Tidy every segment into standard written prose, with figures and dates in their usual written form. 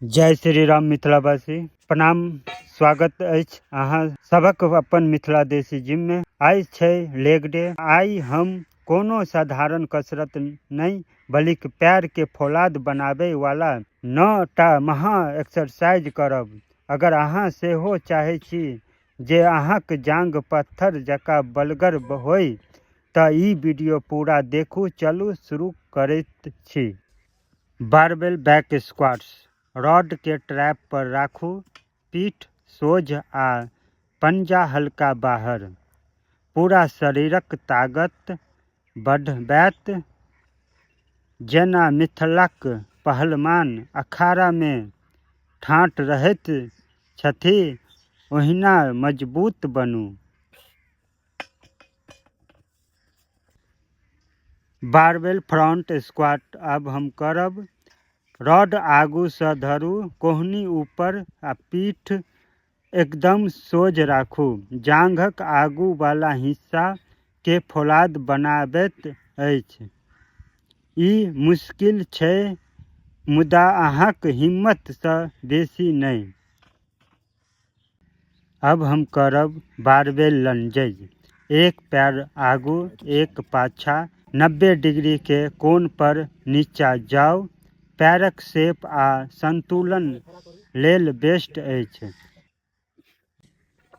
जय श्री राम मिथिलावासी, प्रणाम। स्वागत अछि अहाँ सभक अपन मिथिला देसी जिम में। आइ छै लेग डे। आइ हम कोनो साधारण कसरत नहि, बल्कि पैर के फौलाद बनाबै वाला 9 टा महा एक्सरसाइज करब। अगर अहाँ सेहो चाहै छी जे अहाँक जांघ पत्थर जकाँ बलगर होय, तऽ ई वीडियो पूरा देखू। चलू, शुरू करैत छी। Barbell bank squats. रॉड के ट्रैप पर राखू, पीठ सोझ आ पंजा हल्का बाहर। पूरा शरीरक ताकत बढ़बैत, जेना मिथिलाक पहलवान अखाड़ा मे ठाढ़ रहैत छथि, ओहिना मजबूत बनू। बारबेल फ्रंट स्क्वाट आब हम करब। रॉड आगू सँ धरू, कोहनी ऊपर आ पीठ एकदम सोझ राखू। जांघक आगू वाला हिस्सा के फौलाद बनाबैत अछि। ई मुश्किल छै, मुदा अहाँक हिम्मत सँ बेसी नहि। अब हम करब बारबेल लंजेज। एक पैर आगू, एक पाछा, 90 डिग्री के कोण पर नीचा जाउ। पैरक शेप आ संतुलन लेल बेस्ट अछि।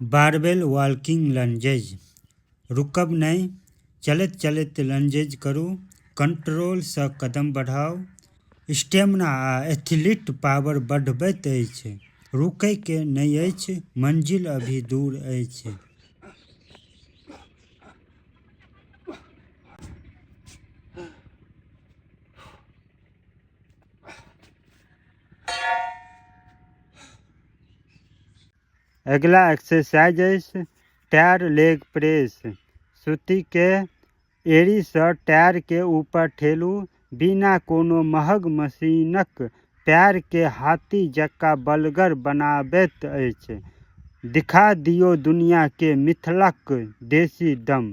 Barbell walking लंजेज। रुकब नहि, चलैत चलैत लंजेज करू। कंट्रोल सँ कदम बढ़ाउ। स्टेमिना आ एथलीट पावर बढ़बैत अछि। रुकै के नहि अछि, मंजिल अभी दूर अछि। अगिला एक्सरसाइज अछि टायर लेग प्रेस। सुति के एड़ी सँ टायर के ऊपर ठेलू। बिना कोनो महग मशीनक पैर के हाथी जकाँ बलगर बनाबैत अछि। दिखा दियौ दुनिया के मिथिलाक देसी दम।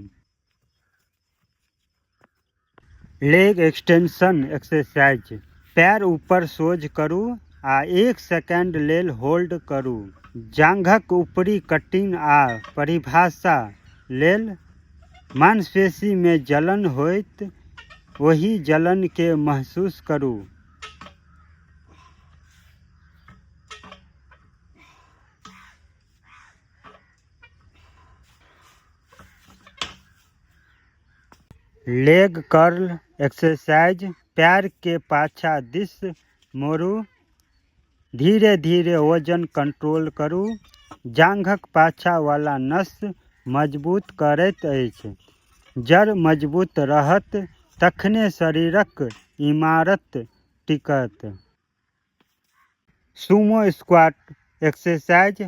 लेग एक्सटेंशन एक्सरसाइज। पैर ऊपर सोझ करू आ 1 सेकंड लेल होल्ड करू। जांघक ऊपरी कटिंग आ परिभाषा लेल मांसपेशी मे जलन होयत, ओहि जलन के महसूस करू। लेग कर्ल एक्सरसाइज। पैर के पाछा दिस मोड़ू, धीरे धीरे वजन कंट्रोल करू। जांघक पाछा वाला नस मजबूत करैत अछि। जड़ मजबूत रहत तखने शरीरक इमारत टिकत। Sumo squat exercise.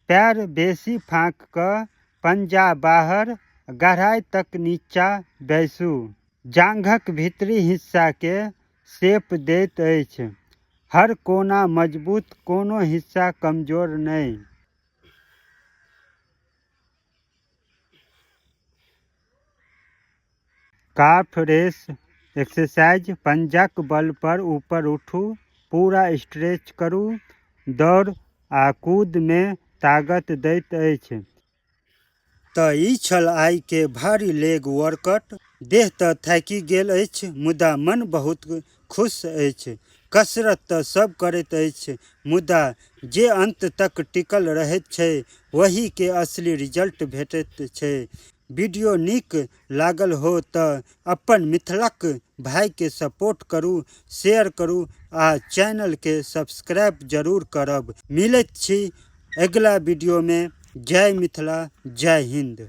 पैर बेसी फाँक कऽ, पंजा बाहर, गहराई तक नीचा बैसू। जांघक भीतरी हिस्सा के शेप दैत अछि। हर कोना मजबूत, कोनो हिस्सा कमजोर नहि। काफ रेस एक्सरसाइज। पंजाक बल पर ऊपर उठू, पूरा स्ट्रेच करू। दौड़ आ कूद मे ताकत दैत अछि। तऽ ई छल आइ के भारी लेग वर्कआउट। देह तऽ थाकि गेल अछि, मुदा मन बहुत खुश अछि। कसरत तऽ सब करैत अछि, मुदा जे अंत तक टिकल रहैत छै, वही के असली रिजल्ट भेटैत छै। वीडियो नीक लागल हो तऽ अपन मिथिलाक भाई के सपोर्ट करू, शेयर करू आ चैनल के सब्सक्राइब जरूर करब। मिलैत छी अगिला वीडियो में। जय मिथिला, जय हिंद।